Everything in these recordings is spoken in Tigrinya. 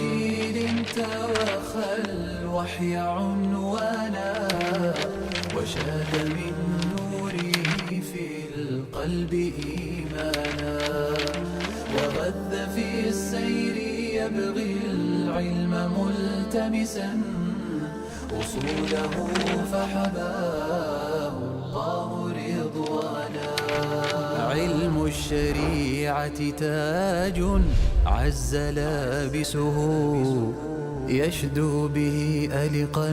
جيل توخى الوحي عنوانا، وشاد من نوره في القلب إيمانا، وغذ في السير يبغي العلم ملتمسا، أصوله فحباه الله رضوانا. علم الشريعة تاج عز لابسه، يشدو به ألقا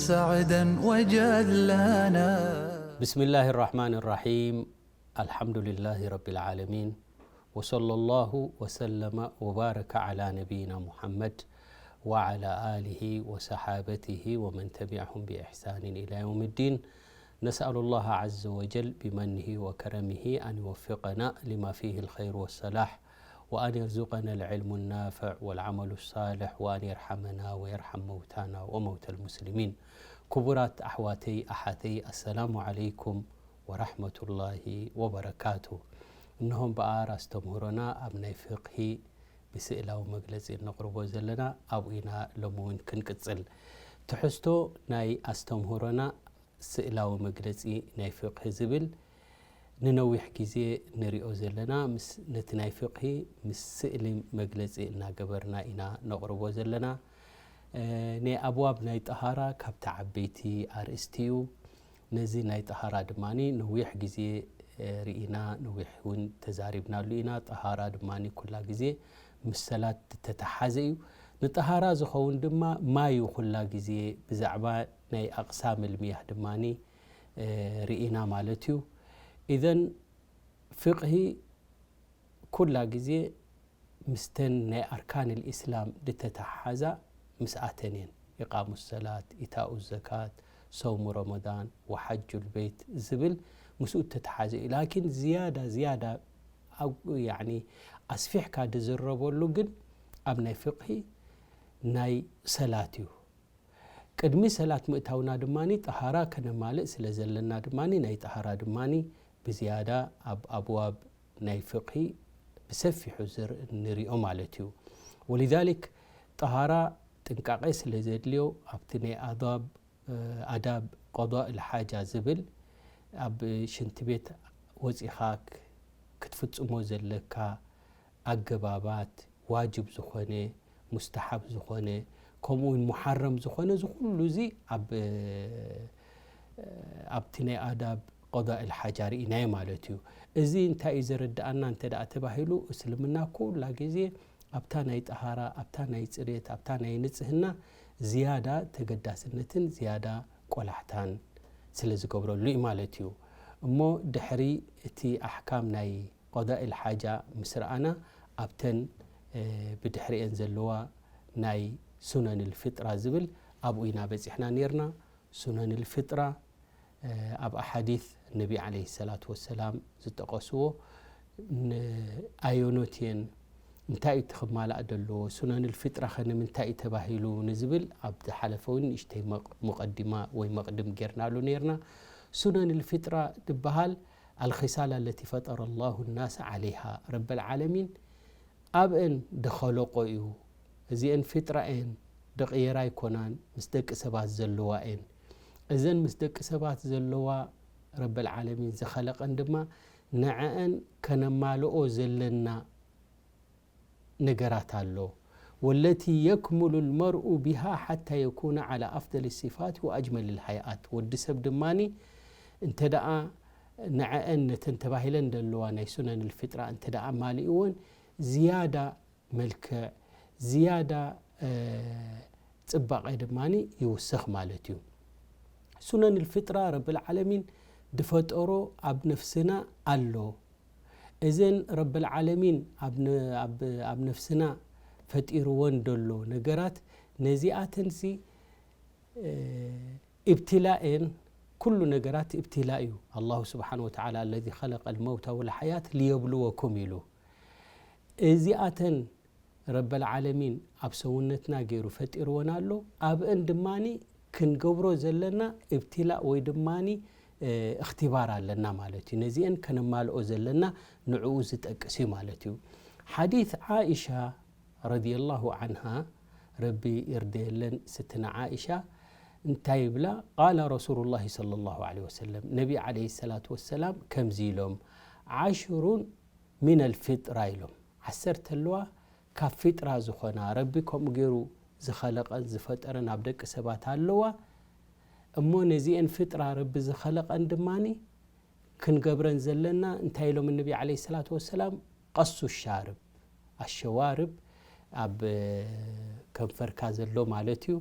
سعدا وجلانا. بسم الله الرحمن الرحيم. الحمد لله رب العالمين. وصلى الله وسلم وبارك على نبينا محمد وعلى آله وصحابته ومن تبعهم بإحسان إلى يوم الدين. نسأل الله عز وجل بمنه وكرمه أن يوفقنا لما فيه الخير والصلاح، وأن يرزقنا العلم النافع والعمل الصالح، وأن يرحمنا ويرحم موتانا وموتى المسلمين. ክቡራት ኣሕዋተይ ኣሓተይ፣ ኣሰላሙ ዓለይኩም ወራሕመቱላሂ ወበረካቱ። እንሆ እምበኣር ኣስተምህሮና ኣብ ናይ ፍቕሂ ብስእላዊ መግለጺ እነቕርቦ ዘለና ኣብኡ ኢና ሎሚ እውን ክንቅጽል። ትሕዝቶ ናይ ኣስተምህሮና ስእላዊ መግለጺ ናይ ፍቕሂ ዝብል ንነዊሕ ግዜ ንሪኦ ዘለና፣ ምስ ነቲ ናይ ፍቕሂ ምስ ስእሊ መግለጺ እናገበርና ኢና ነቕርቦ ዘለና። ናይ ኣብዋብ ናይ ጠሃራ ካብቲ ዓበይቲ ኣርእስቲ እዩ። ነዚ ናይ ጠሃራ ድማ ነዊሕ ግዜ ርኢና፣ ነዊሕ እውን ተዛሪብናሉ ኢና። ጠሃራ ድማ ኩላ ግዜ ምስ ሰላት ዝተተሓዘ እዩ። ንጠሃራ ዝኸውን ድማ ማይ እዩ። ኩላ ግዜ ብዛዕባ ናይ ኣቕሳም ልምያህ ድማ ርኢና ማለት እዩ። ኢዘን ፍቕሂ ኩላ ግዜ ምስተን ናይ ኣርካን ልእስላም ዝተተሓሓዛ ምስኣተን እየን። ኢቃሙ ሰላት፣ ኢታኡ ዘካት፣ ሰውሙ ረመዳን፣ ወሓጁ ልበይት ዝብል ምስኡ ዝተተሓዘ እዩ። ላኪን ዝያዳ ዝያዳ ያኒ ኣስፊሕካ ዝዝረበሉ ግን ኣብ ናይ ፍቕሂ ናይ ሰላት እዩ። ቅድሚ ሰላት ምእታውና ድማ ጠሃራ ከነማልእ ስለ ዘለና ድማ ናይ ጠሃራ ድማ ብዝያዳ ኣብ ኣብዋብ ናይ ፍቕሂ ብሰፊሑ ዝር- ንሪኦ ማለት እዩ። ወሊዛሊክ ጠሃራ ጥንቃቄ ስለ ዘድልዮ ኣብቲ ናይ ኣዳብ ኣዳብ ቀዳእ ልሓጃ ዝብል ኣብ ሽንቲ ቤት ወፂኻ ክትፍፅሞ ዘለካ ኣገባባት ዋጅብ ዝኾነ፣ ሙስተሓብ ዝኾነ፣ ከምኡ እውን ሙሓረም ዝኾነ፣ እዚ ኩሉ እዚ ኣብ ኣብቲ ናይ ኣዳብ ቀዳእ ልሓጃ ርኢናዮ ማለት እዩ። እዚ እንታይ እዩ ዘረድኣና እንተ ደኣ ተባሂሉ፣ እስልምና ኩላ ግዜ ኣብታ ናይ ጠሃራ፣ ኣብታ ናይ ፅሬት፣ ኣብታ ናይ ንፅህና ዝያዳ ተገዳስነትን ዝያዳ ቆላሕታን ስለ ዝገብረሉ እዩ ማለት እዩ። እሞ ድሕሪ እቲ ኣሕካም ናይ ቀዳእ ልሓጃ ምስ ረኣና፣ ኣብተን ብድሕሪኤን ዘለዋ ናይ ሱነን ልፍጥራ ዝብል ኣብኡ ኢና በፂሕና ነይርና። ሱነን ልፍጥራ ኣብ ኣሓዲት ነቢ ዓለይሂ ሰላቱ ወሰላም ዝጠቐስዎ ኣየኖት እየን፣ እንታይ እዩ እቲ ክማላእ ዘለዎ፣ ሱነን ልፍጥራ ከ ንምንታይ እዩ ተባሂሉ ንዝብል ኣብ ዝሓለፈ እውን ንእሽተይ መቕ- ሙቐዲማ ወይ መቕድም ጌርናሉ ነይርና። ሱነን ልፍጥራ ዝበሃል ኣልኺሳል ኣለቲ ፈጠረ ላሁ ናስ ዓለይሃ፣ ረበል ዓለሚን ኣብአን ድኸለቆ እዩ። እዚአን ፊጥራ እየን፣ ድቕየራ ኣይኮናን፣ ምስ ደቂ ሰባት ዘለዋ እየን። እዘን ምስ ደቂ ሰባት ዘለዋ ረበል ዓለሚን ዝኸለቀን ድማ ንዐአን ከነማልኦ ዘለና ነገራት ኣሎ። ወለቲ የክሙሉ ልመርኡ ቢሃ ሓታ የኩነ ዓላ ኣፍደል ሲፋት ወኣጅመል ልሃይኣት። ወዲ ሰብ ድማኒ እንተ ደኣ ንዐአን ነተን ተባሂለን ዘለዋ ናይ ሱነን ልፊጥራ እንተ ደኣ ኣማሊእወን ዝያዳ መልክዕ፣ ዝያዳ ጽባቐ ድማ ይውስኽ ማለት እዩ። ሱነን ልፍጥራ ረብል ዓለሚን ድፈጠሮ ኣብ ነፍስና ኣሎ። እዘን ረብል ዓለሚን ኣብ ነፍስና ፈጢርወን ደሎ ነገራት ነዚኣተንሲ ኢብትላእን ኩሉ ነገራት ኢብትላ እዩ። ኣላሁ ስብሓን ወተዓላ ኣለዚ ኸለቀ ልመውታ ወልሓያት ልየብልወኩም ኢሉ። እዚኣተን ረበል ዓለሚን ኣብ ሰውነትና ገይሩ ፈጢርወን ኣሎ። ኣብአን ድማኒ ክንገብሮ ዘለና ኢብትላእ ወይ ድማኒ እኽትባር ኣለና ማለት እዩ። ነዚአን ከነማልኦ ዘለና ንዕኡ ዝጠቅስ እዩ ማለት እዩ። ሓዲት ዓኢሻ ረዲየላሁ ዓንሃ፣ ረቢ ይርደየለን፣ ስትና ዓኢሻ እንታይ ይብላ? ቃለ ረሱሉላሂ ሰለላሁ ዐለይሂ ወሰለም፣ ነቢ ዐለይሂ ሰላቱ ወሰላም ከምዚ ኢሎም፣ ዓሽሩን ሚነል ፊጥራ ኢሎም። ዓሰርተ ኣለዋ፣ ካብ ፊጥራ ዝኾና፣ ረቢ ከምኡ ገይሩ ዝኸለቐን ዝፈጠረን ኣብ ደቂ ሰባት ኣለዋ። እሞ ነዚአን ፊጥራ ረቢ ዝኸለቐን ድማኒ ክንገብረን ዘለና እንታይ ኢሎም ነቢ ዐለይሂ ሰላቱ ወሰላም? ቀሱ ሻርብ፣ ኣሸዋርብ፣ ኣብ ከንፈርካ ዘሎ ማለት እዩ።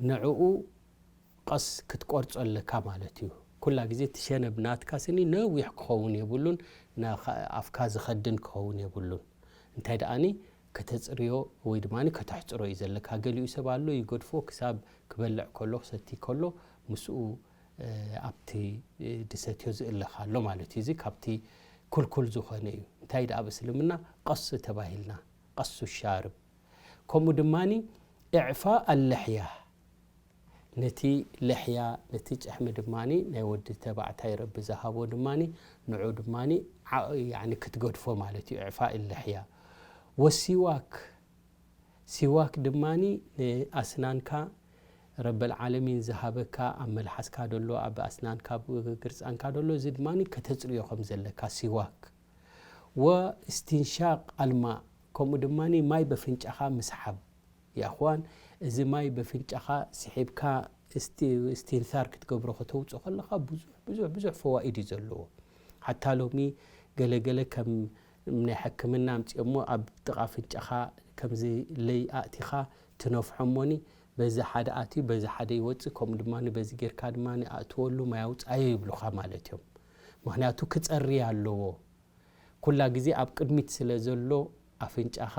ንዕኡ ቀስ ክትቆርጾ ኣለካ ማለት እዩ። ኩላ ግዜ እቲ ሸነብ ናትካ ስኒ ነዊሕ ክኸውን የብሉን፣ ናኻ-፣ ኣፍካ ዝኸድን ክኸውን የብሉን። እንታይ ደኣኒ ከተጽርዮ ወይ ድማ ከተሕጽሮ እዩ ዘለካ። ገሊኡ ሰብ ኣሎ ይገድፎ፣ ክሳብ ክበልዕ ከሎ ክሰቲ ከሎ ምስኡ፣ እ፣ ኣብቲ፣ እ፣ ድሰትዮ ዝእለኽ ኣሎ ማለት እዩ። እዚ ካብቲ ኩልኩል ዝኾነ እዩ። እንታይ ደኣ ኣብ እስልምና ቀሱ ተባሂልና፣ ቀሱ ሻርብ። ከምኡ ድማኒ ኢዕፋ ኣለሕያ፣ ነቲ ልሕያ፣ ነቲ ጭሕሚ ድማኒ ናይ ወዲ ተባዕታይ ረቢ ዝሃቦ ድማኒ ንዑ ድማኒ ዓ-፣ ያኒ ክትገድፎ ማለት እዩ። ኢዕፋ ልሕያ። ወሲዋክ፣ ሲዋክ ድማኒ ንኣስናንካ ረበል ዓለሚን ዝሃበካ፣ ኣብ መልሓስካ ደሎ፣ ኣብ ኣስናንካ፣ ኣብ ግርጻንካ ደሎ፣ እዚ ድማኒ ከተጽርዮ ከም ዘለካ ሲዋክ። ወእስቲንሻቅ ኣልማእ፣ ከምኡ ድማኒ ማይ በፍንጫኻ ምስሓብ። ያ እኽዋን፣ እዚ ማይ በፍንጫኻ ስሒብካ እስቲ-፣ እስቲንሳር ክትገብሮ ከተውጽኦ ከለኻ ብዙሕ፣ ብዙሕ፣ ብዙሕ ፈዋኢድ እዩ ዘለዎ። ሓታ ሎሚ ገለ ገለ ከም ናይ ሕክምና ኣምጺኦሞ ኣብ ጥቓ ኣፍንጫኻ ከምዚ ለይ ኣእቲኻ ትነፍሖ እሞኒ በዚ ሓደ ኣትዩ በዚ ሓደ ይወጽእ፣ ከምኡ ድማ በዚ ጌርካ ድማ ኣእትወሉ ማይ ኣውጽኣዮ ይብሉኻ ማለት እዮም። ምኽንያቱ ክጸሪ ኣለዎ። ኩላ ግዜ ኣብ ቅድሚት ስለ ዘሎ ኣፍንጫኻ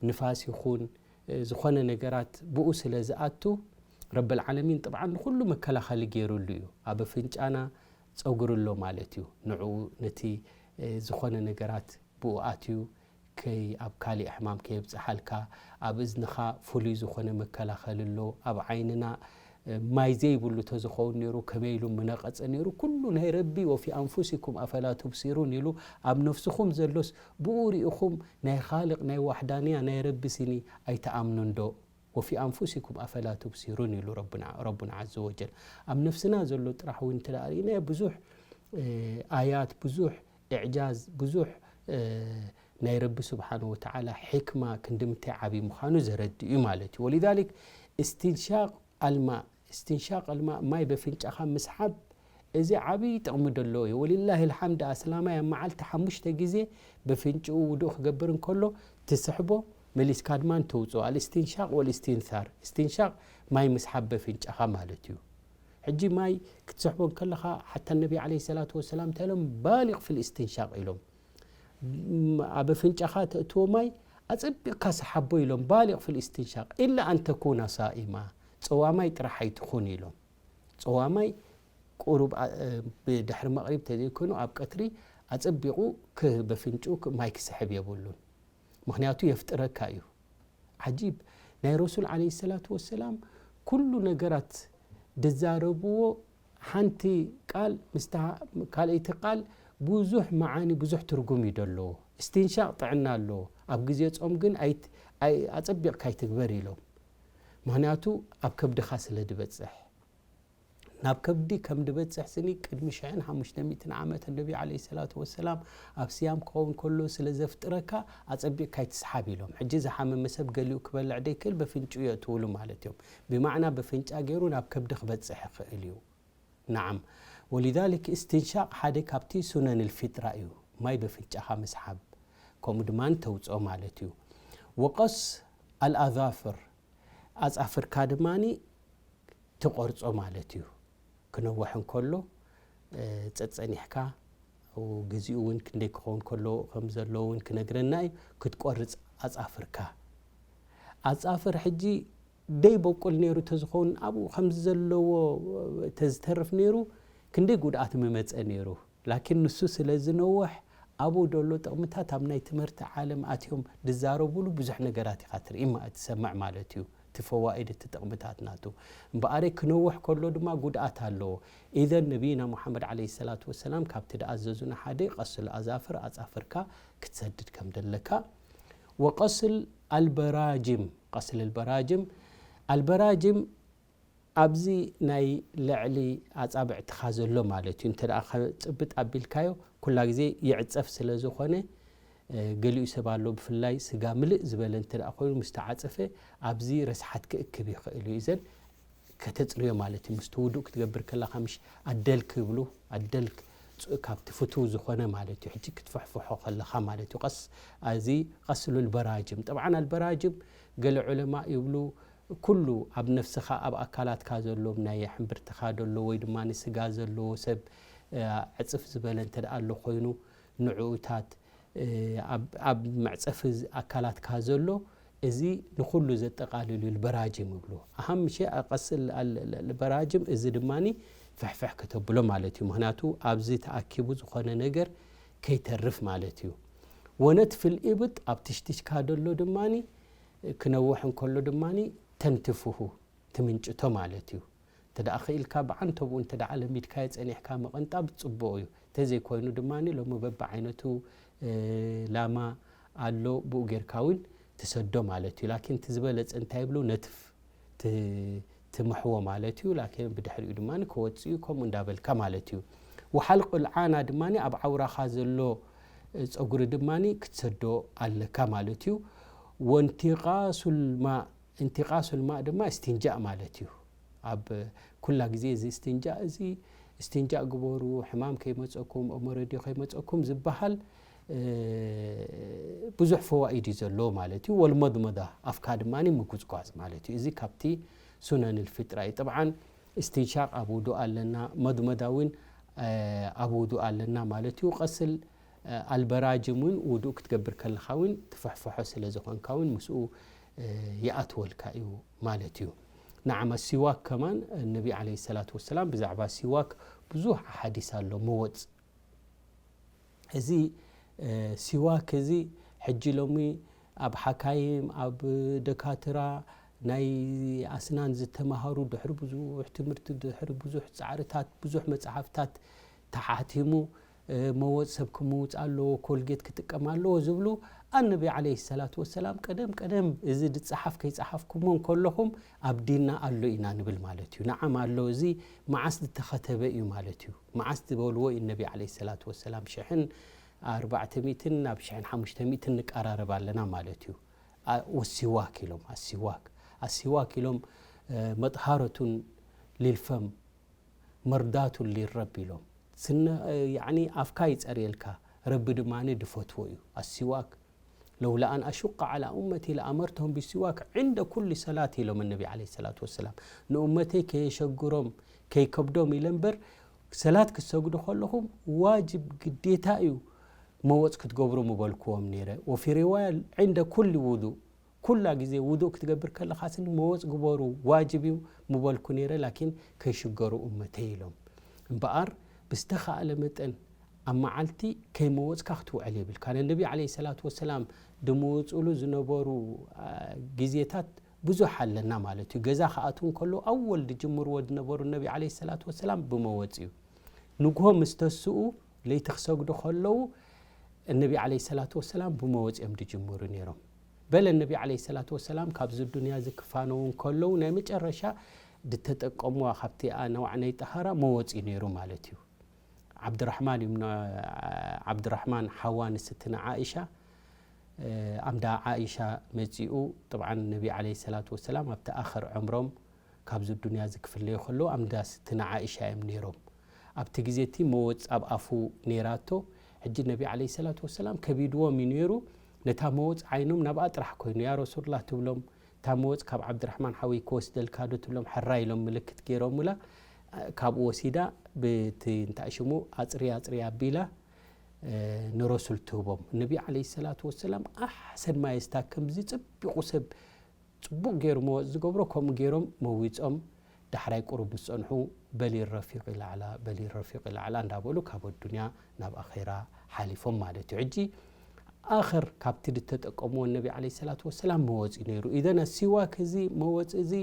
ንፋስ ይኹን፣ እ፣ ዝኾነ ነገራት ብኡ ስለ ዝኣቱ ረበል ዓለሚን ጥብዓን ንኹሉ መከላኸሊ ገይሩሉ እዩ። ኣብ ኣፍንጫና ጸጉሪ ኣሎ ማለት እዩ። ንዕኡ ነቲ፣ እ፣ ዝኾነ ነገራት ብኡ ኣትዩ ከይ-፣ ኣብ ካሊእ ሕማም ከየብጽሓልካ፣ ኣብ እዝንኻ ፍሉይ ዝኾነ መከላኸሊ ኣሎ፣ ኣብ ዓይንና፣ እ፣ ማይ ዘይብሉ ተዝኸውን ነይሩ፣ ከመይ ኢሉ ምነቐጸ ነይሩ? ኩሉ ናይ ረቢ፣ "ወፊ ኣንፉሲኩም ኣፈላ ቱብሲሩን" ኢሉ፣ ኣብ ነፍስኹም ዘሎስ ብኡ ርኢኹም ናይ ኻልቕ፣ ናይ ዋሕዳንያ፣ ናይ ረቢ ስኒ ኣይትኣምኑን ዶ? "ወፊ ኣንፉሲኩም ኣፈላ ቱብሲሩን" ኢሉ ረቡና፣ ረቡና ዓዘ ወጀል። ኣብ ነፍስና ዘሎ ጥራሕ እውን እንተ ደኣ ርኢናዮ፣ ብዙሕ፣ እ፣ ኣያት፣ ብዙሕ ኢዕጃዝ፣ ብዙሕ፣ እ፣ ናይ ረቢ ስብሓነ ወተዓላ ሕክማ ክንዲ ምንታይ ዓብዪ ምዃኑ ዘረድእ እዩ ማለት እዩ። ወሊዛሊክ እስትንሻቅ ኣልማእ፣ እስትንሻቅ ኣልማእ፣ ማይ በፍንጫኻ ምስሓብ፣ እዚ ዓብዪ ጥቕሚ ደለዎ እዩ። ወሊላሂ ልሓምድ፣ ኣስላማይ ኣብ መዓልቲ ሓሙሽተ ግዜ በፍንጭኡ ውዱእ ክገብር እንከሎ ትስሕቦ፣ መሊስካ ድማ ንተውፅኦ። ኣልእስትንሻቅ ወልእስትንሳር። እስትንሻቅ ማይ ምስሓብ በፍንጫኻ ማለት እዩ። ሕጂ ማይ ክትስሕቦ እንከለኻ፣ ሓታ ነቢ ዓለይሂ ሰላቱ ወሰላም እንታይ ኢሎም? "ባሊግ ፊል እስትንሻቅ" ኢሎም። ም-፣ ኣብ ኣፍንጫኻ ተእትዎ ማይ ኣጸቢቕካ ሰሓቦ ኢሎም። "ባሊግ ፊል እስትንሻቅ ኢላ ኣን ተኩና ሳኢማ፣ ጸዋማይ ጥራሕ ኣይትኹን" ኢሎም። ጸዋማይ ቁሩብ ኣ-፣ እ፣ ብድሕሪ መቕሪብ ተዘይኮይኑ ኣብ ቀትሪ ኣጸቢቑ ክ-፣ በፍንጭኡ ክ-፣ ማይ ክስሕብ የብሉን። ምኽንያቱ የፍጥረካ እዩ። ዓጂብ፣ ናይ ረሱል ዓለይሂ ሰላቱ ወሰላም ኩሉ ነገራት ዝዛረብዎ ሓንቲ ቃል ምስታ ካልኣይቲ ቃል ብዙሕ መዓኒ፣ ብዙሕ ትርጉም እዩ ዘለዎ። እስትንሻቕ ጥዕና ኣለዎ። ኣብ ግዜ ጾም ግን ኣይት-፣ ኣይ-፣ ኣጸቢቕካ ኣይትግበር ኢሎም። ምኽንያቱ ኣብ ከብድኻ ስለ ዝበጽሕ። ናብ ከብዲ ከም ዝበጽሕ ስኒ ቅድሚ ሽሕን ሓሙሽተ ሚእትን ዓመት ነቢ ዓለይሂ ሰላቱ ወሰላም ኣብ ስያም ክኸውን ከሎ ስለ ዘፍጥረካ ኣጸቢቕካ ኣይትስሓብ ኢሎም። ሕጂ ዝሓመመ ሰብ ገሊኡ ክበልዕ ደይክእል በፍንጭኡ የእትውሉ ማለት እዮም። ብማዕና በፍንጫ ገይሩ ናብ ከብዲ ክበጽሕ ይኽእል እዩ። ነዓም። ወሊዛሊክ እስትንሻቕ ሓደ ካብቲ ሱነን ልፊጥራ እዩ። ማይ በፍንጫኻ ምስሓብ፣ ከምኡ ድማ ተውጽኦ ማለት እዩ። ወቀስ ኣልኣዛፍር፣ ኣጻፍርካ ድማኒ ትቆርጾ ማለት እዩ። ክነውሕ እንከሎ፣ እ፣ ጸጸኒሕካ፣ ግዜኡ እውን ክንደይ ክኸውን ከሎ ከም ዘለዎ እውን ክነግረና እዩ። ክትቆርጽ ኣጻፍርካ። ኣጻፍር ሕጂ ደይ በቁል ነይሩ ተዝኸውን፣ ኣብኡ ከም ዘለዎ ተዝተርፍ ነይሩ፣ ክንደይ ጉድኣት ምመጸ ነይሩ። ላኪን ንሱ ስለ ዝነውሕ፣ ኣብኡ ደሎ ጥቕምታት ኣብ ናይ ትምህርቲ ዓለም ኣትዮም ዝዛረቡሉ ብዙሕ ነገራት ኢኻ ትርኢ ማ-፣ ትሰምዕ ማለት እዩ። እቲ እቲ ፈዋኢድ፣ እቲ ጥቕምታት ናቱ። እምበኣረ ክነውሕ ከሎ ድማ ጉድኣት ኣለዎ። ኢዘን ነቢይና ሙሓመድ ዓለይሂ ሰላቱ ወሰላም ካብቲ ድኣዘዙና ሓደ ቀስል ኣዛፍር ኣጻፍርካ ክትሰድድ ከም ደለካ። ወቀስል ኣልበራጅም፣ ቀስል ኣልበራጅም፣ ኣልበራጅም ኣብዚ ናይ ልዕሊ ኣጻብዕትኻ ዘሎ ማለት እዩ። እንተ ደኣ ኸ-፣ ጽብጥ ኣቢልካዮ፣ ኩላ ግዜ ይዕጸፍ ስለ ዝኾነ፣ እ፣ ገሊኡ ሰብ ኣሎ፣ ብፍላይ ስጋ ምልእ ዝበለ እንተ ደኣ ኮይኑ፣ ምስ ተዓጸፈ ኣብዚ ረስሓት ክእክብ ይኽእል እዩ። እዘን ከተጽርዮ ማለት እዩ። ምስቲ ውዱእ ክትገብር ከለኻ፣ ምሽ ኣደልክ ይብሉ፣ ኣደልክ ፅ-፣ ካብቲ ፍቱው ዝኾነ ማለት እዩ። ሕጂ ክትፍሕፍሖ ከለኻ ማለት እዩ። ቀስ፣ እዚ ቀስሉል በራጅም። ጠብዓን ኣልበራጅም፣ ገለ ዑለማ ይብሉ፣ ኩሉ ኣብ ነፍስኻ፣ ኣብ ኣካላትካ ዘሎ፣ ናይ ሕምብርትኻ ዘሎ ወይ ድማ ንስጋ ዘለዎ ሰብ፣ እ፣ ዕጽፍ ዝበለ እንተ ደኣ ኣሎ ኮይኑ፣ ንዕኡታት፣ እ፣ ኣብ፣ ኣብ መዕጸፊ ዝ-፣ ኣካላትካ ዘሎ፣ እዚ ንኹሉ ዘጠቓልል እዩ፣ በራጅም ይብሉ። ኣሃም ሸይ ቀስል ኣል-፣ ል-፣ ል-፣ በራጅም፣ እዚ ድማኒ ፍሕፍሕ ከተብሎ ማለት እዩ። ምኽንያቱ ኣብዚ ተኣኪቡ ዝኾነ ነገር ከይተርፍ ማለት እዩ። ወነትፍል ኢብጥ፣ ኣብ ትሽትሽካ ደሎ ድማኒ ክነውሕ እንከሎ ድማኒ ተንትፍሁ፣ ትምንጭቶ ማለት እዩ። እንተ ደኣ ኽኢልካ ብዓንተብኡ እንተ ደኣ ለሚድካዮ ጸኒሕካ ምቕንጣብ ጽቡቕ እዩ። እንተዘይኮይኑ ድማኒ ሎሚ በብዓይነቱ፣ እ፣ ላማ ኣሎ፣ ብኡ ጌርካ እውን ትሰዶ ማለት እዩ። ላኪን እቲ ዝበለጸ እንታይ ይብሉ? ነትፍ ት-፣ ትምሕዎ ማለት እዩ። ላኪን ብድሕሪኡ ድማኒ ክወጽእ እዩ፣ ከምኡ እንዳበልካ ማለት እዩ። ወሓልቁል ዓና ድማኒ ኣብ ዓውራኻ ዘሎ፣ እ፣ ጸጉሪ ድማኒ ክትሰዶ ኣለካ ማለት እዩ። ወንቲቓሱል ማእ፣ እንቲቃሱል ማእ ድማ እስትንጃእ ማለት እዩ። ኣብ ኩላ ግዜ እዚ እስትንጃእ እዚ፣ እስትንጃእ ግበሩ፣ ሕማም ከይመጸኩም፣ ኦመረድዮ ከይመጸኩም ዝበሃል፣ እ፣ ብዙሕ ፈዋኢድ እዩ ዘለዎ ማለት እዩ። ወልመድመዳ፣ ኣፍካ ድማ ምጉጽጓጽ ማለት እዩ። እዚ ካብቲ ሱነን ልፊጥራ እዩ። ጥብዓን እስትንሻቅ ኣብ ውዱእ ኣለና፣ መድመዳ እውን፣ እ፣ ኣብ ውዱእ ኣለና ማለት እዩ። ቀስል ኣልበራጅም እውን ውዱእ ክትገብር ከለኻ እውን ትፍሕፍሖ ስለ ዝኾንካ እውን ምስኡ፣ እ፣ ይኣትወልካ እዩ ማለት እዩ። ነዓም፣ ኣሲዋክ ከማን ነቢ ዓለይሂ ሰላቱ ወሰላም ብዛዕባ ሲዋክ ብዙሕ ኣሓዲስ ኣሎ፣ መወጽ። እዚ፣ እ፣ ሲዋክ እዚ ሕጂ ሎሚ ኣብ ሓካይም፣ ኣብ ደካትራ፣ ናይ ኣስናን ዝተማሃሩ ድሕሪ ብዙሕ ትምህርቲ፣ ድሕሪ ብዙሕ ጻዕርታት፣ ብዙሕ መጽሓፍታት ተሓቲሙ፣ እ፣ መወጽ ሰብ ክምውጽ ኣለዎ፣ ኮልጌት ክጥቀም ኣለዎ ዝብሉ፣ ኣነቢ ዓለይሂ ሰላቱ ወሰላም ቀደም ቀደም እዚ ድጸሓፍ ከይጸሓፍኩሞ እንከለኹም ኣብ ዲንና ኣሎ ኢና ንብል ማለት እዩ። ነዓም ኣሎ፣ እዚ መዓስ ዝተኸተበ እዩ ማለት እዩ። መዓስ ዝበልዎ እዩ ነቢ ዓለይሂ ሰላቱ ወሰላም፣ ሽሕን ኣርባዕተ ሚእትን ናብ ሽሕን ሓሙሽተ ሚእትን ንቀራረብ ኣለና ማለት እዩ። አ-፣ ወሲዋክ ኢሎም፣ ኣሲዋክ። ኣሲዋክ ኢሎም፣ እ፣ መጥሃረቱን ሊልፈም መርዳቱን ሊረብ ኢሎም። ስነ-፣ እ፣ ያዕኒ ኣፍካ ይጸርየልካ፣ ረቢ ድማ ድፈትዎ እዩ። ኣሲዋክ፣ ለውላ ኣን ኣሹቀ ዓላ ኡመቲ ለኣመርተሁም ቢሲዋክ ዕንደ ኩሊ ሰላት ኢሎም ነቢ ዓለይሂ ሰላቱ ወሰላም። ንኡመተይ ከየሸግሮም፣ ከይከብዶም ኢለ እምበር፣ ሰላት ክትሰግዱ ከለኹም ዋጅብ ግዴታ እዩ መወጽ ክትገብሩ ምበልክዎም ነይረ። ወፊ ሪዋያ ዕንደ ኩሊ ውዱእ፣ ኩላ ግዜ ውዱእ ክትገብር ከለኻ ስኒ መወጽ ግበሩ ዋጅብ እዩ ምበልኩ ነይረ፣ ላኪን ከይሽገሩ እመተይ ኢሎም። እምበኣር ብዝተኻእለ መጠን ኣብ መዓልቲ ከይመወጽካ ክትውዕል የብልካ። ነቢ ዓለይሂ ሰላቱ ወሰላም ድምውጽሉ ዝነበሩ፣ አ፣ ግዜታት ብዙሕ ኣለና ማለት እዩ። ገዛ ክኣትዉ እንከለዉ ኣወል ድጅምርዎ ዝነበሩ ነቢ ዓለይሂ ሰላቱ ወሰላም ብመወጽ እዩ። ንግሆ ምስ ተስኡ ለይቲ ክሰግዱ ከለዉ እነቢ ዓለይሂ ሰላቱ ወሰላም ብመወጽ እዮም ድጅምሩ ነይሮም። በለ እነቢ ዓለይሂ ሰላቱ ወሰላም ካብዚ ዱንያ እዚ ክፋነዉ እንከለዉ ናይ መጨረሻ ድተጠቀምዋ ካብቲ ኣነዋዕ ናይ ጠሃራ መወጽ እዩ ነይሩ ማለት እዩ። ዓብድራሕማን እዩ፣ ን-፣ ዓብድራሕማን ሓዋ ንስትና ዓኢሻ፣ እ፣ ኣምዳ ዓኢሻ መጺኡ። ጥብዓን ነቢ ዓለይሂ ሰላቱ ወሰላም ኣብቲ ኣኸር ዕምሮም ካብዚ ዱንያ እዚ ክፍለዩ ከለዉ ኣምዳ ስትና ዓኢሻ እዮም ነይሮም። ኣብቲ ግዜ እቲ መወጽ ኣብ ኣፉ ነይራቶ። ሕጂ ነቢ ዓለይሂ ሰላቱ ወሰላም ከቢድዎም እዩ ነይሩ። ነታ መወጽ ዓይኖም ናብኣ ጥራሕ ኮይኑ፣ "ያ ረሱሉላህ" ትብሎም፣ "እታ መወጽ ካብ ዓብድራሕማን ሓወይ ክወስደልካ ዶ?" ትብሎም፣ "ሕራይ" ኢሎም ምልክት ገይሮምላ። ካብኡ ወሲዳ ብቲ እንታይ ሽሙ ኣጽርያ ኣጽርያ ኣቢላ፣ እ፣ ንረሱል ትህቦም። ነቢ ዓለይሂ ሰላቱ ወሰላም ኣሕሰን ማ የስታክም፣ እዚ ጽቢቑ ሰብ ጽቡቕ ገይሩ መወጽ ዝገብሮ፣ ከምኡ ገይሮም መዊጾም፣ ዳሕራይ ቁሩብ ምስ ጸንሑ፣ "በሊ ረፊቕ ኢል ኣዕላ፣ በሊ ረፊቕ ኢል ኣዕላ" እንዳበሉ ካብ ኣዱንያ ናብ ኣኼራ ሓሊፎም ማለት እዩ። ሕጂ ኣኸር ካብቲ ዝተጠቀምዎ ነቢ ዓለይሂ ሰላቱ ወሰላም መወፂ ነይሩ። ኢዘን ኣሲዋክ እዚ መወፂ እዚ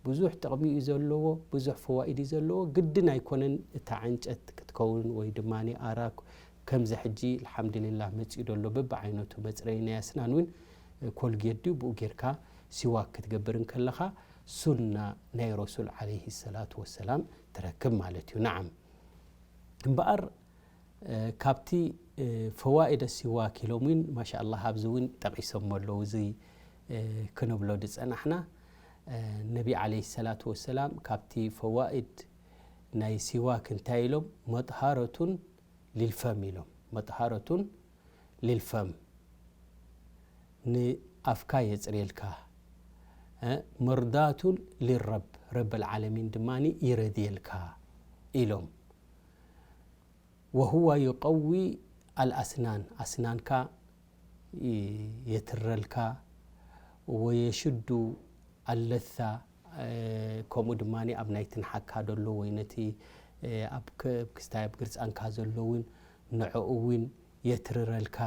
ብዙሕ ጥቕሚ እዩ ዘለዎ፣ ብዙሕ ፈዋኢድ እዩ ዘለዎ። ግድን ኣይኮነን እታ ዕንጨት ክትከውን ወይ ድማ ኣራክ ከምዚ ሕጂ ኣልሓምዱሊላህ መፂኡ ደሎ በብዓይነቱ መፅረዪ ናይ ኣስናን እውን ኮልጌት ድዩ ብኡ ጌርካ ሲዋክ ክትገብር እንከለኻ ሱና ናይ ረሱል ዓለይሂ ሰላቱ ወሰላም ትረክብ ማለት እዩ። ነዓም እምበኣር ካብቲ ፈዋኢደ ሲዋክ ኢሎም እውን ማሻ ኣላህ ኣብዚ እውን ጠቒሶሞ ኣለዉ። እዚ ክንብሎ ዝጸናሕና ነቢ ዓለይሂ ሰላቱ ወሰላም ካብቲ ፈዋኢድ ናይ ሲዋክ እንታይ ኢሎም? መጥሃረቱን ሊልፈም ኢሎም። መጥሃረቱን ሊልፈም ንኣፍካ የጽርየልካ፣ መርዳቱን ሊረብ ረብ ልዓለሚን ድማ ይረድየልካ ኢሎም። ወሁወ ዩቀዊ ኣልኣስናን ኣስናንካ የትረልካ ወየሽዱ ኣለታ ከምኡ ድማ ኣብ ናይ ትንሓካ ደሎ ወይ ነቲ ኣብ ክስታይ ኣብ ግርፃንካ ዘሎ እውን ንዕኡ እውን የትርረልካ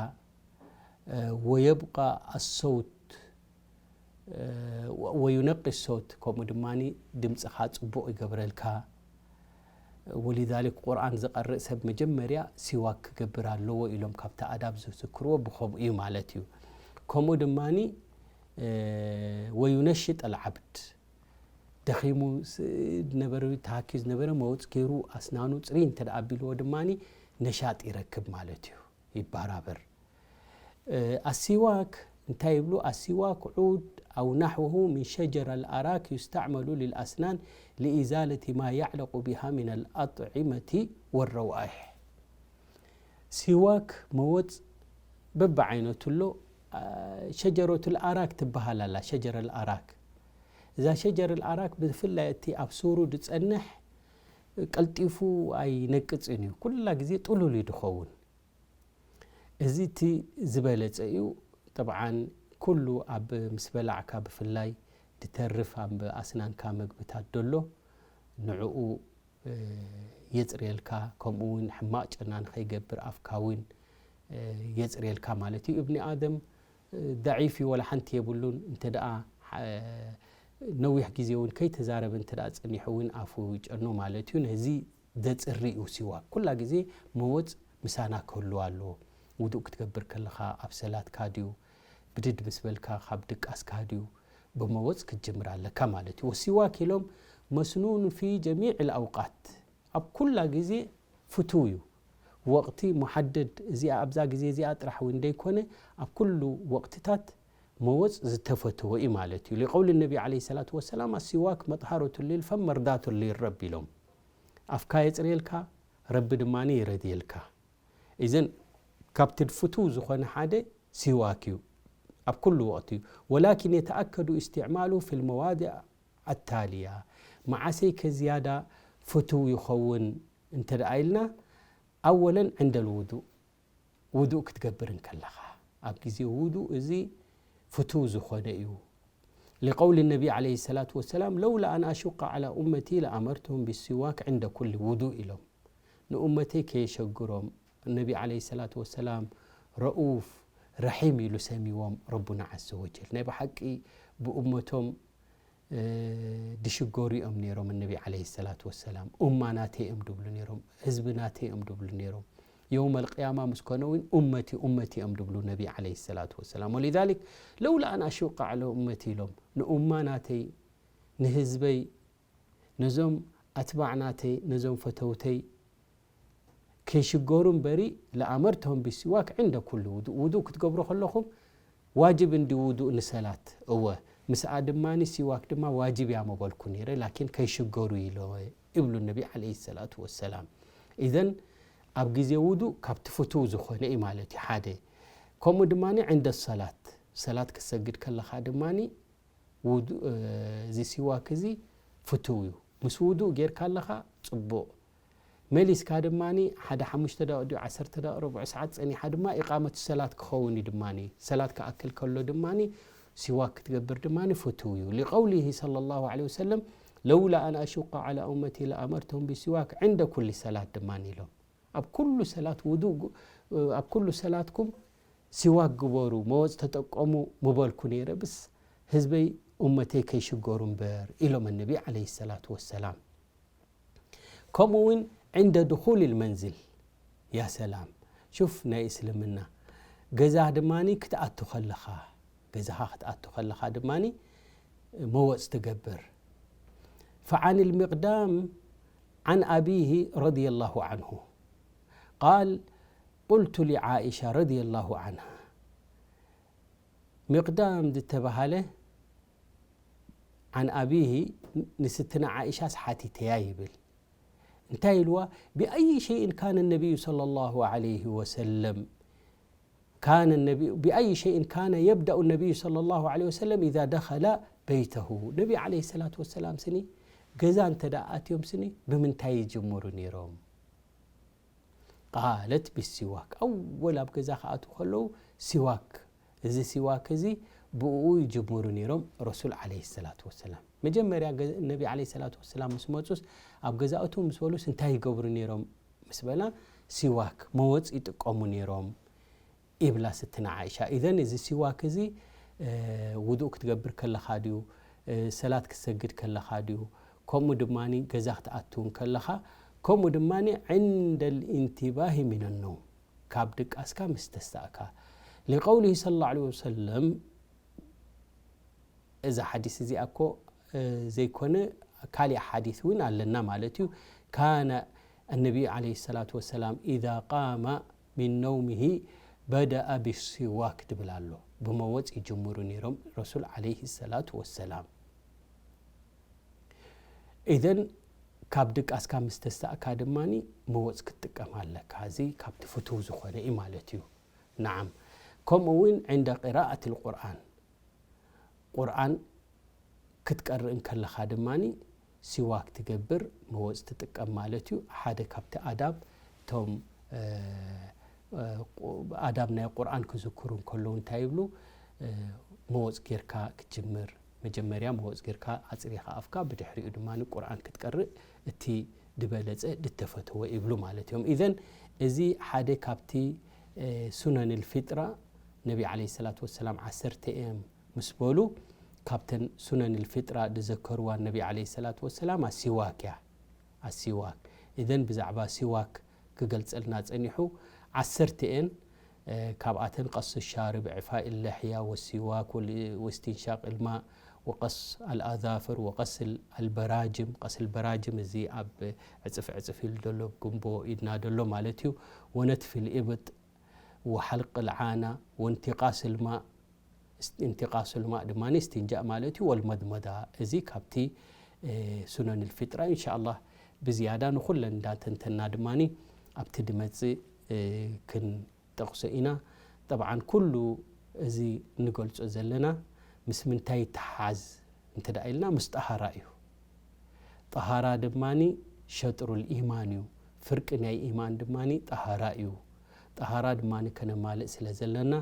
ወየብቃ ኣሰውት ወዩነቂ ሶት ከምኡ ድማ ድምፅኻ ፅቡቕ ይገብረልካ። ወሊዛሊክ ቁርኣን ዝቐርእ ሰብ መጀመርያ ሲዋክ ክገብር ኣለዎ ኢሎም ካብቲ ኣዳብ ዝዝክርዎ ብኸምኡ እዩ ማለት እዩ። ከምኡ ድማ ወዩነሽጥ ኣልዓብድ ደኺሙ ዝነበረ ተሃኪዩ ዝነበረ መወፅ ገይሩ ኣስናኑ ፅሪ እንተ ኣቢልዎ ድማ ነሻጥ ይረክብ ማለት እዩ። ይበራበር ኣሲዋክ እንታይ ይብሉ ኣሲዋክ ዑድ ኣው ናሕወሁ ምን ሸጀረ ኣልኣራክ ዩስተዕመሉ ልልኣስናን ልኢዛለቲ ማ ያዕለቁ ቢሃ ምን ኣልኣጥዒመቲ ወረዋይሕ። ሲዋክ መወፅ በብዓይነቱ ኣሎ። ሸጀረቱ ልኣራክ ትበሃል ኣላ። ሸጀረ ልኣራክ እዛ ሸጀረ ልኣራክ ብፍላይ እቲ ኣብ ሱሩ ዝፀንሕ ቀልጢፉ ኣይነቅፅን እዩ። ኩላ ግዜ ጥሉል እዩ ዝኸውን። እዚ እቲ ዝበለፀ እዩ። ጠብዓን ኩሉ ኣብ ምስ በላዕካ ብፍላይ ድተርፍ ኣብ ኣስናንካ መግብታት ደሎ ንዕኡ የፅርየልካ። ከምኡ እውን ሕማቕ ጨና ንኸይገብር ኣፍካ እውን የፅርየልካ ማለት እዩ። እብኒ ኣደም ደዒፍ እዩ፣ ወላ ሓንቲ የብሉን። እንተ ደኣ ነዊሕ ግዜ እውን ከይተዛረበ እንተ ደኣ ፀኒሑ እውን ኣፉ ይጨኖ ማለት እዩ። ነዚ ዘፅሪ እዩ ሲዋክ። ኩላ ግዜ መወፅ ምሳና ክህሉ ኣለዎ። ውዱእ ክትገብር ከለኻ ኣብ ሰላትካ ድዩ ብድድ ምስ በልካ ካብ ድቃስካ ድዩ ብመወፅ ክትጅምር ኣለካ ማለት እዩ። ወሲዋክ ኢሎም መስኑን ፊ ጀሚዕ ልኣውቃት ኣብ ኩላ ግዜ ፍቱው እዩ። ወቕቲ ሙሓደድ እዚኣ ኣብዛ ግዜ እዚኣ ጥራሕ እውን ደይኮነ ኣብ ኩሉ ወቕትታት መወፅ ዝተፈተወ እዩ ማለት እዩ። ሊቀውል ነቢ ዓለይሂ ሰላቱ ወሰላም ኣሲዋክ መጥሃረቱ ሊልፈም መርዳቱ ሊረብ ኢሎም። ኣፍካ የፅርየልካ፣ ረቢ ድማ ይረድየልካ። እዘን ካብቲ ፍቱው ዝኾነ ሓደ ሲዋክ እዩ ኣብ ኩሉ ወቕቲ እዩ። ወላኪን የተኣከዱ እስትዕማሉ ፊ ልመዋዲዕ ኣታልያ። መዓሰይ ከዝያዳ ፍቱው ይኸውን እንተ ደኣ ኢልና ኣወለን ዕንደ ልውዱእ ውዱእ ክትገብር እንከለኻ ኣብ ግዜ ውዱእ እዚ ፍቱው ዝኾነ እዩ። ሊቀውል ነቢ ዓለይሂ ሰላቱ ወሰላም ለውላ ኣን ኣሹቀ ዓላ ኡመቲ ለኣመርቱሁም ብሲዋክ ዕንደ ኩል ውዱእ ኢሎም። ንኡመተይ ከየሸግሮም ነቢ ዓለይሂ ሰላቱ ወሰላም ረኡፍ ረሒም ኢሉ ሰሚዎም ረቡና ዓዘ ወጀል። ናይ ብሓቂ ብኡመቶም ድሽገሩ እዮም ነይሮም። ነቢ ዓለይሂ ሰላቱ ወሰላም ኡማ ናተይ እዮም ድብሉ ነይሮም፣ ህዝቢ ናተይ እዮም ድብሉ ነይሮም። የውመል ቅያማ ምስ ኮነ እውን ኡመቲ ኡመቲ እዮም ድብሉ ነቢ ዓለይሂ ሰላቱ ወሰላም። ወሊዛሊክ ለውላ ኣን ኣሹቀ ዓለ ኡመቲ ኢሎም ንኡማ ናተይ ንህዝበይ ነዞም ኣትባዕ ናተይ ነዞም ፈተውተይ ከይሽገሩ እምበሪ ለኣመርቶም ብሲዋክ ዕንደ ኩሉ ውዱእ። ውዱእ ክትገብሩ ከለኹም ዋጅብ እንዲ ውዱእ ንሰላት እወ ምስኣ ድማ ሲዋክ ድማ ዋጅብ እያ መበልኩ ነይረ ላኪን ከይሽገሩ ኢለ ይብሉ ነቢ ዓለይሂ ሰላቱ ወሰላም። ኢዘን ኣብ ግዜ ውዱእ ካብቲ ፍቱው ዝኾነ እዩ ማለት እዩ ሓደ። ከምኡ ድማ ዕንደ ሰላት ሰላት ክትሰግድ ከለኻ ድማ ውዱእ እዚ ሲዋክ እዚ ፍቱው እዩ። ምስ ውዱእ ጌርካ ኣለኻ ጽቡቕ። መሊስካ ድማ ሓደ ሓሙሽተ ደቂ ድዩ ዓሰርተ ደቂ ርቡዕ ሰዓት ጸኒሓ ድማ ኢቃመት ሰላት ክኸውን እዩ ድማ ሰላት ክኣክል ከሎ ድማ ሲዋክ ክትገብር ድማ ፍቱው እዩ። ሊቀውሊሂ ሰለላሁ ዐለይሂ ወሰለም ለውላ ኣን ኣሹቀ ዐላ ኡመቲ ለኣመርቱሁም ብሲዋክ ዕንደ ኩሊ ሰላት ድማ ኢሎም። ኣብ ኩሉ ሰላት ውዱእ ኣብ ኩሉ ሰላትኩም ሲዋክ ግበሩ፣ መወፅ ተጠቀሙ ምበልኩ ነይረ፣ ብስ ህዝበይ እመተይ ከይሽገሩ እምበር ኢሎም ነቢ ዓለይሂ ሰላቱ ወሰላም። ከምኡ እውን ዕንደ ድኹል ልመንዝል። ያ ሰላም። ሹፍ ናይ እስልምና። ገዛ ድማኒ ክትኣቱ ከለኻ፣ ገዛኻ ክትኣቱ ከለኻ ድማኒ መወፅ ትገብር። فعن المقدام عن أبيه رضي الله عنه قال: قلت لعائشة رضي الله عنها، ሚቅዳም ዝተባሃለ عن أبيه ንስትና ዓኢሻስ ሓቲተያ ይብል። እንታይ ኢልዋ? بأي شيء كان النبي صلى الله عليه وسلم كان النبي بأي شيء كان يبدأ النبي صلى الله عليه وسلم إذا دخل بيته؟ ነቢ ዓለይሂ ሰላቱ ወሰላም ስኒ ገዛ እንተ ደኣ ኣትዮም ስኒ ብምንታይ ይጅምሩ ነይሮም? ቃለት ብሲዋክ። ኣወል ኣብ ገዛ ክኣትዉ ከለዉ ሲዋክ፣ እዚ ሲዋክ እዚ ብእኡ ይጅምሩ ነይሮም ረሱል ዓለይሂ ሰላቱ ወሰላም። መጀመርያ ገ-፣ ነቢ ዓለይሂ ሰላቱ ወሰላም ምስ መፁስ ኣብ ገዛእቱ ምስ በሉስ እንታይ ይገብሩ ነይሮም ምስ በላ፣ ሲዋክ መወፅ ይጥቀሙ ነይሮም ይብላ ስትና ዓይሻ። ኢዘን እዚ ሲዋክ እዚ፣ እ፣ ውዱእ ክትገብር ከለኻ ድዩ፣ እ፣ ሰላት ክትሰግድ ከለኻ ድዩ፣ ከምኡ ድማ ገዛ ክትኣትውን ከለኻ፣ ከምኡ ድማ ዕንደ ልኢንቲባሂ ሚነ ነውም፣ ካብ ድቃስካ ምስ ተሳእካ። ሊቀውሊሂ ሰለላሁ ዐለይሂ ወሰለም፣ እዛ ሓዲስ እዚኣ እኮ፣ እ፣ ዘይኮነ ካሊእ ሓዲስ እውን ኣለና ማለት እዩ። ካነ ኣነቢዩ ዓለይሂ ሰላቱ ወሰላም ኢዛ ቃመ ሚን ነውሚሂ በደአ ቢሲዋክ ድብል ኣሎ። ብመወፅ ይጅምሩ ነይሮም ረሱል ዓለይሂ ሰላቱ ወሰላም። ኢዘን ካብ ድቃስካ ምስ ተሳእካ ድማኒ መወፅ ክትጥቀም ኣለካ። እዚ ካብቲ ፍቱው ዝኾነ እዩ ማለት እዩ። ነዓም። ከምኡ እውን ዕንደ ቅራኣት ልቁርኣን፣ ቁርኣን ክትቀርእ እንከለኻ ድማኒ ሲዋክ ትገብር፣ መወፅ ትጥቀም ማለት እዩ። ሓደ ካብቲ ኣዳብ፣ እቶም፣ እ፣ እ፣ ቁ-፣ ኣዳብ ናይ ቁርኣን ክዝክሩ እንከለዉ እንታይ ይብሉ? እ፣ መወፅ ጌርካ ክትጅምር፣ መጀመርያ መወፅ ጌርካ ኣፅሪኻ ኣፍካ፣ ብድሕሪኡ ድማ ቁርኣን ክትቀርእ እቲ ድበለፀ ድተፈተወ ይብሉ ማለት እዮም። ኢዘን እዚ ሓደ ካብቲ፣ እ፣ ሱነን ልፊጥራ፣ ነቢ ዓለይሂ ሰላቱ ወሰላም ዓሰርተ እዮም ምስ በሉ፣ ካብተን ሱነን ልፊጥራ ድዘከርዋ ነቢ ዓለይሂ ሰላቱ ወሰላም ኣሲዋክ እያ። ኣሲዋክ። ኢዘን ብዛዕባ ሲዋክ ክገልጸልና ጸኒሑ፣ ዓሰርተ እየን። እ፣ ካብኣተን ቀስ ሻርብ፣ ዕፋእ ለሕያ፣ ወሲዋክ፣ ወል-፣ ወስትንሻቅ ልማእ፣ ወቀስ ኣልኣዛፍር፣ ወቀስ ኣልበራጅም። ቀስ ኣልበራጅም እዚ ኣብ ዕጽፍ ዕጽፍ ኢሉ ዘሎ፣ ጉንቦ ኢድና ዘሎ ማለት እዩ። ወነትፍ ልኢብጥ፣ ወሓልቅ ልዓና፣ ወንቲቃስ ልማእ፣ እስ-፣ እንቲቃስ ልማእ ድማ እስትንጃእ ማለት እዩ። ወልመድመዳ፣ እዚ ካብቲ፣ እ፣ ሱነን ልፊጥራ። ኢንሻኣላህ ብዝያዳ ንኹለን እንዳተንተና ድማ ኣብቲ ድመጽእ፣ እ፣ ክንጠቕሶ ኢና። ጠብዓን ኩሉ እዚ ንገልጾ ዘለና ምስ ምንታይ ይተሓዝ እንተ ደኣ ኢልና፣ ምስ ጠሃራ እዩ። ጠሃራ ድማኒ ሸጥሩል ኢማን እዩ። ፍርቂ ናይ ኢማን ድማኒ ጠሃራ እዩ። ጠሃራ ድማኒ ከነማልእ ስለ ዘለና፣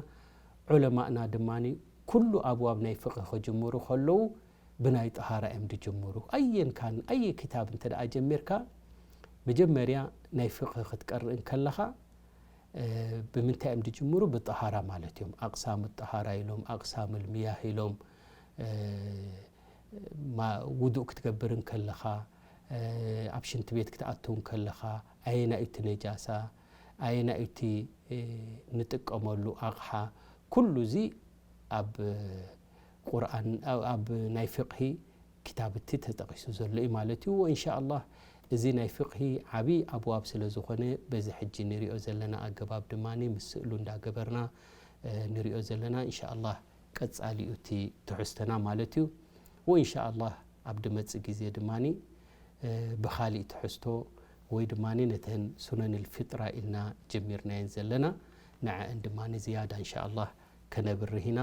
ዑለማእና ድማኒ ኩሉ ኣብዋብ ናይ ፍቅህ ክጅምሩ ከለዉ ብናይ ጠሃራ እዮም ድጅምሩ። ኣየን ካን፣ ኣየ ክታብ እንተ ደኣ ጀሚርካ፣ መጀመርያ ናይ ፍቅህ ክትቀርእ እንከለኻ፣ እ፣ ብምንታይ እዮም ድጅምሩ? ብጠሃራ ማለት እዮም። ኣቅሳም ጠሃራ ኢሎም፣ ኣቅሳም ልምያህ ኢሎም፣ እ፣ ማ-፣ ውዱእ ክትገብር እንከለኻ፣ እ፣ ኣብ ሽንቲ ቤት ክትኣቱ እንከለኻ፣ ኣየናይ እቲ ነጃሳ፣ ኣየናይ እቲ፣ እ፣ ንጥቀመሉ ኣቕሓ፣ ኩሉ እዚ ኣብ ቁርኣን፣ ኣብ፣ ኣብ ናይ ፍቅሂ ክታብ እቲ ተጠቒሱ ዘሎ እዩ ማለት እዩ። ወኢንሻኣላህ እዚ ናይ ፍቅሂ ዓብዪ ኣብዋብ ስለ ዝኾነ፣ በዚ ሕጂ ንሪኦ ዘለና ኣገባብ ድማ ምስ ስእሉ እንዳገበርና፣ እ፣ ንሪኦ ዘለና። ኢንሻኣላህ ቀጻሊ እዩ እቲ ትሕዝቶና ማለት እዩ። ወኢንሻኣላህ ኣብ ድመጽእ ግዜ ድማ፣ እ፣ ብኻሊእ ትሕዝቶ ወይ ድማ ነተን ሱነን ልፊጥራ ኢልና ጀሚርናየን ዘለና፣ ንዐአን ድማ ዝያዳ ኢንሻኣላህ ከነብርህ ኢና።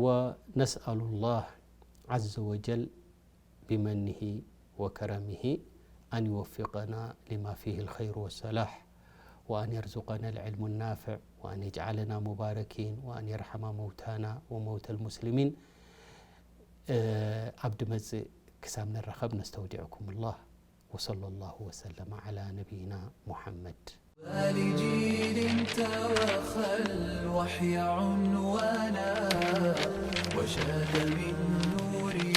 ወነስኣሉ ላህ ዓዘ ወጀል بمنه وكرمه أن يوفقنا لما فيه الخير والصلاح، وأن يرزقنا العلم النافع، وأن يجعلنا مباركين، وأن يرحم موتانا وموتى المسلمين. ኣብ ድመጽእ ክሳብ ንራኸብ ነስተውዲዕኩም الله، وصلى الله وسلم على نبينا محمد. لجيل توخى الوحي عنوانا، وشاد من نوره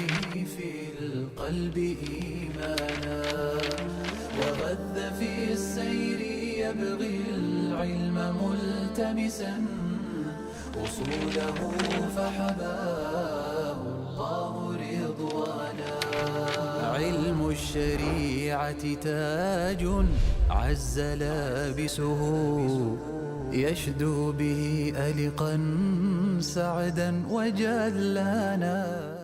في القلب إيمانا، وغذ في السير يبغي العلم ملتمسا، أصوله فحباه الله رضوانا. علم الشريعة تاج عز لابسه، يشدو به ألقا سعدا وجلانا.